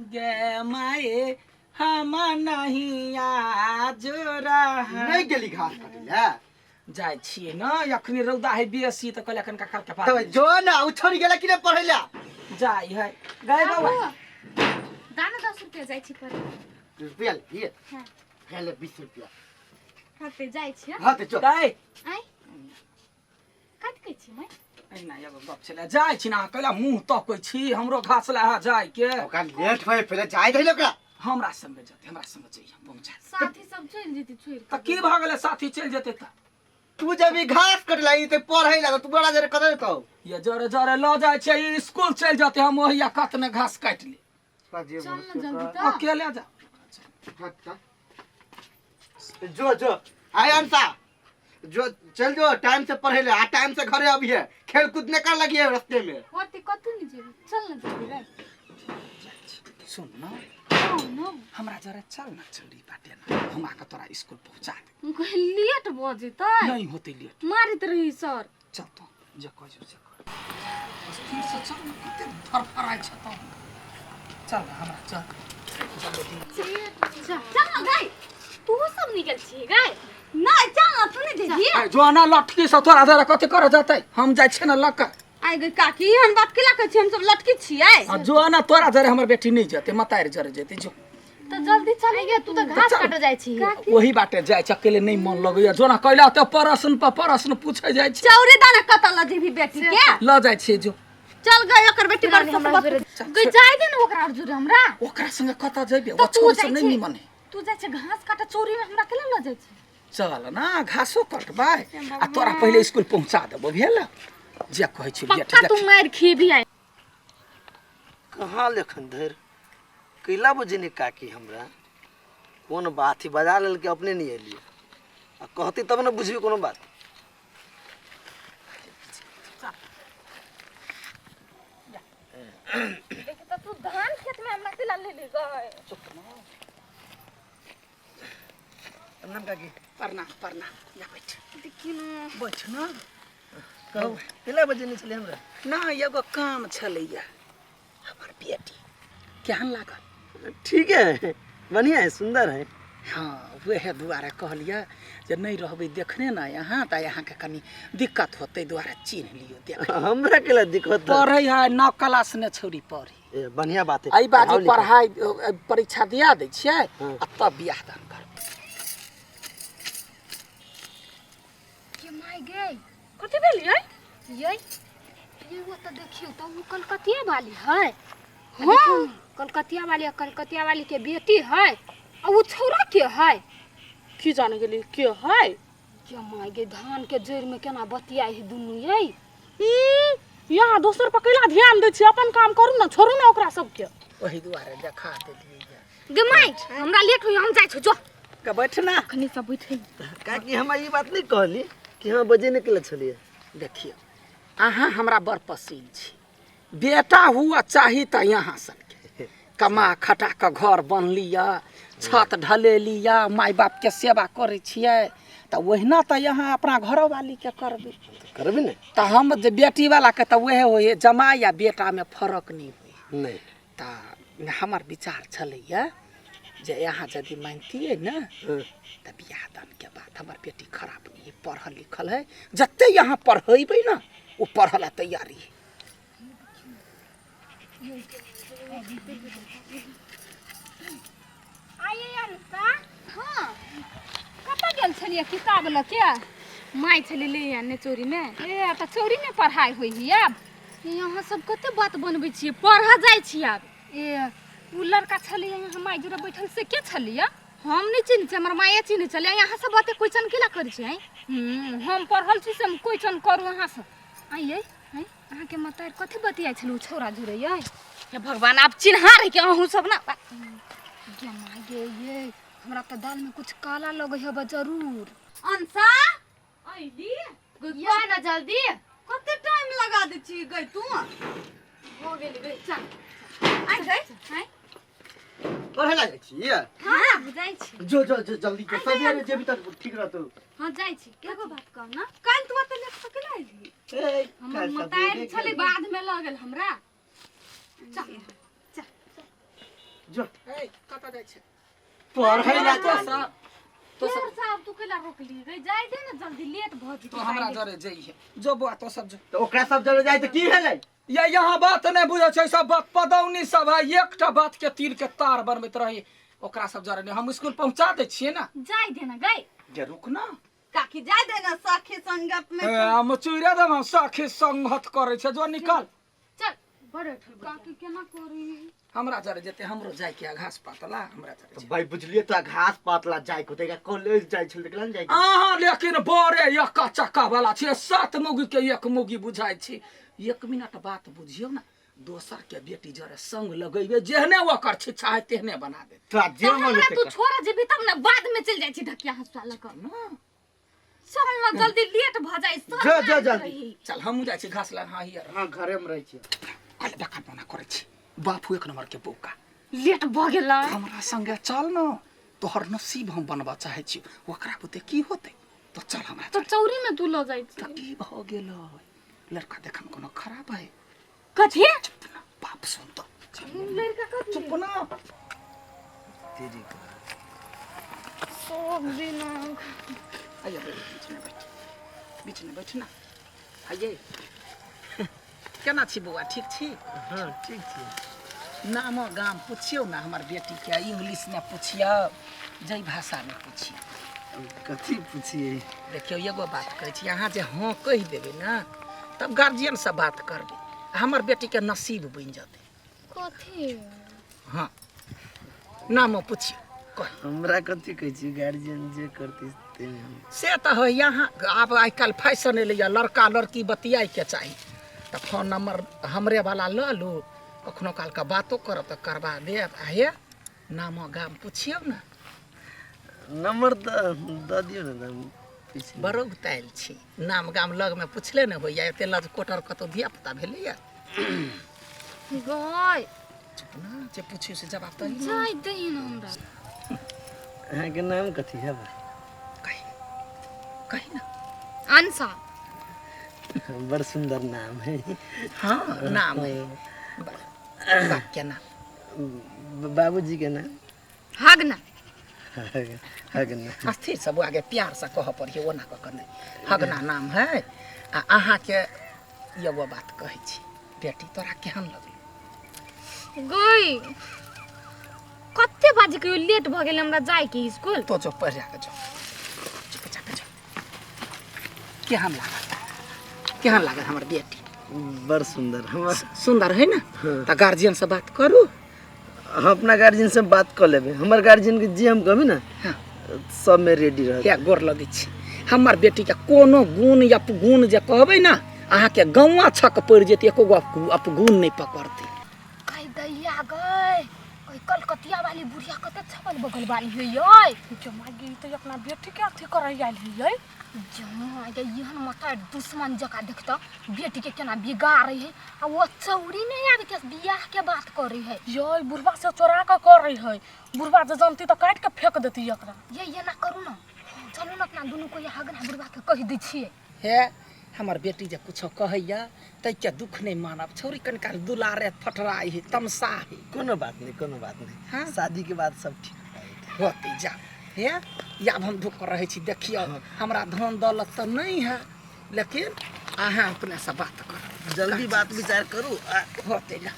गे माए हम नहीं आज रह नहीं गेली घास काटै लए। जाइ छियै न, अखनी रौदा है बेसी तऽ कहलियै कनिका काल के तब बाद जो ना उ छोड़ी गेला कि नहीं पढ़ै लए? जाइ है गए बौआ। दाना 10 रुपया जाइ छी पर। रुपया लिए? हाँ। हे ले 20 रुपया। हाँ ते जाइ छी। हाँ ते जो। गए। आइ कत कहै छी माय? एहिना एगो गप छलै, जाइ छी ने अहाँ कैला मुँह तकै छी? हमरो घास लए जाइ के। ओकरा लेट होय पहिले जाय दही ओकरा। हमरा संगे जेतै, हमरा संगे जइहे पहुँचा। साथी सब चलि जेतै छोड़ि। तऽ की भऽ गेलै साथी चलि जेतै तऽ? तू जब ई घास कटला ई ते पढ़ै लगा तू बड़ा जरे कदर कहो। ये जरे जरे लऽ जाइ छै, ई स्कूल चलि जेतै, हम ओहिया कतने घास काटि ले। चल न जल्दी तऽ। अकेले जा। जो जो आय अंसा, जो चल जो टाइम से पढ़े ले आ टाइम से घरे अभी है, खेल कूद नहीं कर लगी है रास्ते में। होते कतौ नहि जेबै, चल न जल्दी रे। सुन न। हाँ न। हमरा जरे चल न, चौरी बाटे न हम आके तोरा स्कूल पहुँचा दे। लेट भऽ जेतै। नहीं होतै लेट। मारैत रही सर। चल तो जे कहै छौ से कर, स्थिर से चल न, कते फरफराइ छ तो। चल न हमरा चल जल्दी। चल चल न गाय, तू सब निकल छी गाय? नहीं चल ना, तू नहीं दीदी। जो ना लटकी से तोरा जरे कथी करे जतै, हम जाइ छियै न लऽ कऽ। आइ गई काकी, एहन बात केला कहै छी? हम सब लटकी छियै। आ जो ना तोरा जरे हमर बेटी नहीं जेतै, मतारि जरे जेतै, जो। तऽ जल्दी चल, तू तऽ घास काटऽ जाइ छी। ओही बाटे जाइ छै, अकेले नहीं मन लगैया। जो ना, कैला तऽ प्रश्न पर प्रश्न पूछै जाइ छै। चौरी दाना कतऽ लऽ जेबही बेटी के? लऽ जाइ छियै, जो। चल गई ओकर बेटी बड़ हमरा ससुर। जोरे गई, जाय दे ने ओकरा जोरे हमरा। ओकरा संगे कतऽ जेबै? तऽ ओ तू छोरी जाइ सब नहीं छी। निमन है। तू जाइ छै घास काटऽ, चोरी में हमरा केला लऽ जाइ छै? चल ना, घासो कटबै आ तोरा पहिले स्कूल पहुँचा देबो। भेल जे कहै छी? पक्का तू मारि खेबी आइ। कहाँ लेखन धरि कैला बजेने काकी हमरा? कोन बात ही बजा लेलकै, अपने नहि एलियै आ कहती तब ने बुझबी कोनो बात। देख तऽ तू धान खेत में हमरा केला ले ले गए? प्रणाम काकी। प्रणाम प्रणाम, या बैठ। देखी न। बैठ ना। कहू, कैला बजेने छलियै हमरा? ना, एगो काम छलैया। हमर बेटी केहन लागल? ठीक है, बढ़िया है, सुंदर है। हाँ, वएह दुआरे कहलियै जे नहि रहबै देखने ने यहाँ तऽ अहाँके कनि दिक्कत होतै, दुआरे चिन्ह लियौ देख। हमरा कैला दिक्कत? पढ़ै है, नौ क्लास ने छौड़ी पढ़ी। ए, बढ़िया बात है। एहि बाजू पढ़ाओ लिखाओ। पढ़ाइ परीक्षा दिया दै छियै हाँ। आ तब बियाह दान करबै। के माय गे, कथी भेल यै? यै ये वो तऽ देखियौ तऽ ओ कलकतिया वाली है। हाँ, कलकतिया वाली आ कलकतिया वाली के बेटी है आ ओ छौड़ा के है? की जाने गेली के है। के माय गे, धान के जड़ि में केना बतियाइ है दुनू यै। ई, यहाँ दोसर पर कैला ध्यान दै छी? अपन काम करू ने, छोड़ू ने ओकरा सबके। ओहि दुआरे देखा देलियै। गे माय, हमरा लेट होइया, हम जाइ छी, जो। के बैठ ना। अखनी सब बैठे। काकी, हमरा ई बात नहि कहली कि हम बजेने कैला छलियै। देखियौ, अहाँ हमरा बड़ पसीन छी। बेटा हुआ चाही तऽ यहाँ सबके कमा खटा कऽ घर बनली यऽ, छत ढलेली यऽ, माय बापके सेवा करै छियै, तऽ ओहिना तऽ यहाँ अपना घरोवालीके करबै। करबै ने। तऽ हम जे बेटीवालाके तऽ उएह होइ हइ, जमाइ आ बेटामे फरक नहि होइ। नहि। तऽ हमर विचार छलैए जे यहाँ यदि मानितियै ने तऽ बियाह दानके बाद हमर बेटी खराब नहि है, पढ़ल लिखल है। जते यहाँ पढ़ेबै ने, ओ पढ़ऽ लए तैयारी है। आइए अनुष्का। हाँ, कतऽ गेल छलियै किताब लऽ के? माय छलै ले आने चोरीमे। ए तऽ चोरीमे पढ़ाइ होइ है आब? यहाँ सब कते बात बनबै छियै, पढ़ऽ जाइ छी आब। ए, ओ लड़का छलै यहाँ माय जोड़े बैठल, से के छलियै? हम नहि चिन्है छियै, हमर माये चिन्है छलै। यहाँ सब बाते क्वेश्चन केला करै छियै? हम पढ़ल छी से हम क्वेश्चन करू अहाँ सब? आइए आँय, अहाँके मतार कथी बतियाइ छलै ओ छौड़ा जुड़ै यै? हे भगवान, आब चिन्हा रही के अहूँ सब ना। गे माय गे, ये हमरा तऽ दाल में कुछ काला लगै हबे जरूर। अंसा। अइली गई ना जल्दी। कते टाइम लगा दै छी गई तू? हो गेली गई, चल। आइ गई। आँय। पढ़े लए जाइ छी? हाँ, जाइ छी। जो जो जो, जल्दी जो, सवेरे जेबी तऽ ठीक रहतौ। हाँ, जाइ छी। एगो बात कह ना। काल्हि तू एते लेट से केना अयली? ए, हमर काल्हि मतार सवेरे छलै, गेली। बाद में लगल हमरा। चल चल। जो। ए, कतऽ जाइ छै? पढ़ै ला। तो सब तो फेर सब साहब तू कैला रोकली रे? जाय दे ने जल्दी, लेट भऽ जेतै। तो हमरा जरे जइहे। जो बौआ, तो सब जो। तऽ ओकरा सब जरे जाइ तऽ की भेलै? ये यहाँ बात नहि बुझै छै सब, बात पदौनी सब है, एकटा बात के तीर के तार बनबैत रही। ओकरा सब जरे नहि, हम स्कूल पहुंचा दै छियै ने। जाय दे ने गई। जे रुक ना। काकी, जाय दे ना सखी संगत में। ए, हम चुइरे देब, हम सखी संगत करै छै, जो निकल। चल बड़ काकी, केना करी? हमरा जरे जेते, हमरो जाय के घास पातला हमरा जरे तऽ भाई बुझलियै तऽ घास पातला जाइ के होतै, कॉलेज जाइ छल तऽ केना ने जाइ के? अहाँ लेकिन बड़े एक चक्का वाला छियै, सात मुगी के एक मुगी बुझाइ छी। एक मिनट बात बुझियौ ने, दोसर के बेटी जरे संग लगेबै, जेहने ओकर छिच्छा है तेहने बना देत। तोरा जे तऽ मन हमरा हेतै तू कर। छोड़ जेबी तब ने बाद में चलि जाइ छी ढकिया हँसुआ लऽ कऽ। ना। चल ना जल्दी, लेट भऽ जाइ सब। जो, जो, आबि जल्दी। रही। चल, हमहूँ जाइ छी घास लग। हाँ, हियर। हाँ, घरे में रहै छियै। कल बेकार मना करै छी, बापू एक नंबर के बौका। लेट भऽ गेलै। हमरा संगे चल न, तोहर नसीब हम बनबऽ चाहै छी। ओकरा बुते की होतै? तो चल हमरा। तऽ चौरी में तू लऽ जाइ छी। तऽ की भऽ गेलै? लड़का देखन कोनो खराब है? कथी? चुप ना, बाप सुन तो। लड़का कथी? चुप ना। तेरी सब दिन आइए, बीच में बैठ, बीच में बैठ ना। आइए, केना छी बौआ, ठीक छी? हाँ, ठीक छी। नामो गाम पुछियौ ने हमर बेटीके, इंग्लिशमे पुछियौ, जाहि भाषामे पुछियौ। कथी पुछिए? देखियौ, एगो बात कहै छी, अहाँ जे हँ कहि देबै ने तब गार्जियनसँ बात करबै, हमर बेटीके नसीब बनि जेतै। कथी? हँ, नामो पुछियौ, कह। हमरा कथी कहै छी, गार्जियन जे करती ताहिमे हम। से तऽ है, यहाँ आब आइ काल्हि फैशन एलैए, लड़का लड़की बतियाइके चाही। तऽ फोन नंबर हमरे वाला लऽ लू, कखनो कालके बातो करब तऽ करबा देब। आ हे, नामो गाम पुछियौ ने। नंबर तऽ दऽ दियौ ने तऽ हम पूछि लेब। बड़ उगतायल छी, नाम गाम लगमे पुछले ने होइए, एते लज कोटर कतौ धिया पुता भेलैए? गय। चुप ना, जे पुछियौ से जवाब तऽ जाय दही ने हमरा। अहाँके नाम कथी है भाई? कही, कही ना। अंशा। बड़ सुंदर नाम है। हाँ, नाम है, बाप के नाम? बाबूजी के नाम? हगना। हगना। स्थिर से बौआ के, प्यार से कहऽ पड़ियै, ओना कऽ कऽ नहि। हगना नाम है। आ अहाँके एगो बात कहै छी, बेटी तोरा केहन लगल? गई, कते बाजे कहियो, लेट भऽ गेल हमरा जायके स्कूल। तो जो पढ़ जाके, जो चुप जाके जो। केहन लागल, केहन लागल हमर बेटी? बड़ सुंदर हमर। सुंदर है ने? तऽ गार्जियन से बात करू। हम अपना गार्जियन से बात कऽ लेबै, हमर गार्जियन के जे हम कहबै ने सब में रेडी रहत। किया, गोर लगै छी, हमर बेटीके कोनो गुण या अपगुण जे कहबै ने, अहाँके गौआ छक पड़ि जेतै, एको गो अपगुण नहि पकड़तै। गई दैया गई, ओइ कलकतिया वाली बुढ़िया कते छबल बगल वाली है यै। जमा गेल तऽ अपना बेटी के अथी करै आयल है। जमा गे, एहन मत दुश्मन जकाँ देखतऽ बेटी के केना बिगाड़ै है, आ वो चौरी नहीं आबि के बियाह के बात करै है। यै बुढ़वा से चोरा कऽ करै है, बुढ़वा जे जानती तऽ काटि के फेंक देती एकरा। ये एना करू ने, चलू ने अपना दुनू को हगना बुढ़वा के कहि दै छियै। हे, हमर बेटी जे कुछो कहैया ताहिके दुख नहि मानब, छौरी कनिका दुलारे फटराइ है, तमसा है। कोनो बात नहीं, कोनो बात नहीं। हाँ? शादी के बाद सब ठीक हो जाएत। होतै, जा हे, आब हम ढुक रहै छी। देखियौ, हमरा धन दौलत तऽ नहि है, लेकिन अहाँ अपनेसँ बात करब। जल्दी बात विचार करू होतै। ला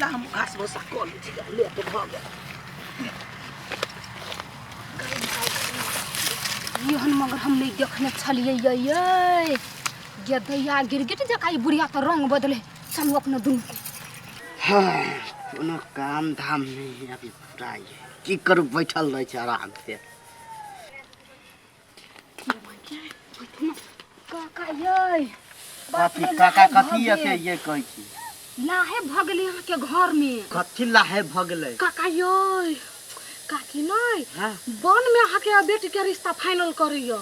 ला, हम घास भूसा कऽ लै छी, लेट भऽ गेल। एहन मगर हम नहि देखने छलियै यै। यै गे दैया, गिरगिट जकाँ ई बुढ़िया तऽ रंग बदले। चलू अपना दुनू के। हाँ, कोनो काम धाम नहीं है अभी पूरा, ये की करू, बैठल रहै छै आराम से। काका यै। कथी काका, कथी अके ये कहै छी? लाहे भऽ गेलै अहाँके घर में। कथी लाहे भऽ गेलै? काका यै, काकी नहि। हाँ? वन में अहाँके बेटी के रिश्ता फाइनल करैया।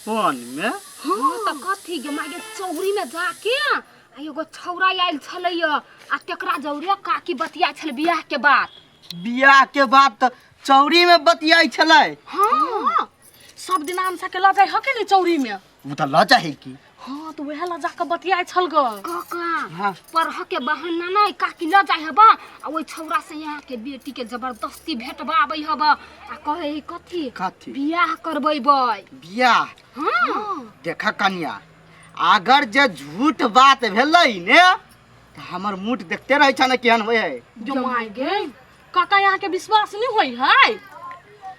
वन में? हाँ तऽ कथी गे माय गे, चौरी में जाके आ एगो छौड़ा आयल छलैया, आ तेकरा जौरे काकी बतिया छल बियाह के बात। बियाह के बाद तऽ चौरी में बतियाइ छलै? हाँ। सब दिन आम के लऽ जाइ हके ने चौरी में? ओ तऽ लऽ जाइ की। हाँ तो वएह ला जाके बतियाइ छल ग काका हाँ। पढ़ के बहाना नहीं काकी ल जाय हबा आ ओइ छौरा से यहाँ के बेटी के जबरदस्ती भेटबाबै हबा आ कहे है कथी कथी? बियाह करबैबै। बियाह? हाँ। देखा कन्या, अगर जे झूठ बात भेलै ने तऽ हमर मुठ देखते रहै छ ने केहन होइ है। जमाय गे काका, यहाँ के विश्वास नहीं होई है?